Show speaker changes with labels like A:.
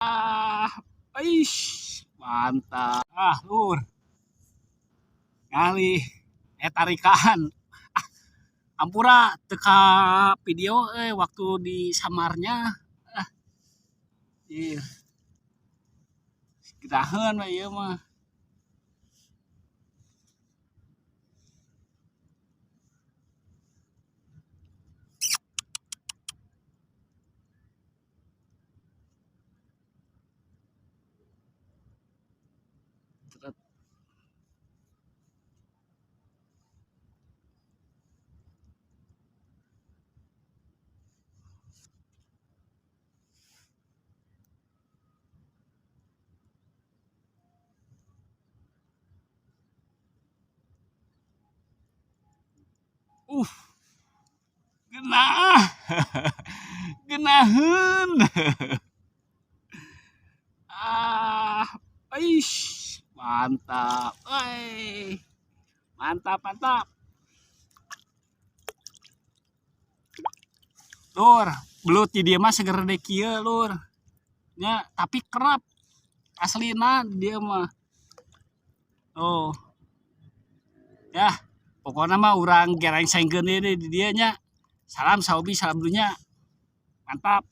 A: Ah, aish, mantap. Ah, lur. Ngali tarikan. Ah, ampura teka video waktu di samarnya. Ah. Iya. Gerahan mah ieu mah. Genah. Genaheun. Ah, aish, mantap. Oi. Mantap, mantap. Lur, belut di dieu mah seger deui kieu, lur. Nya, tapi kerap. Aslina di dieu mah. Oh. Ya, pokoknya mah urang gerengsengkeun deui di dieu nya. Salam sahobi, salam dunya. Mantap.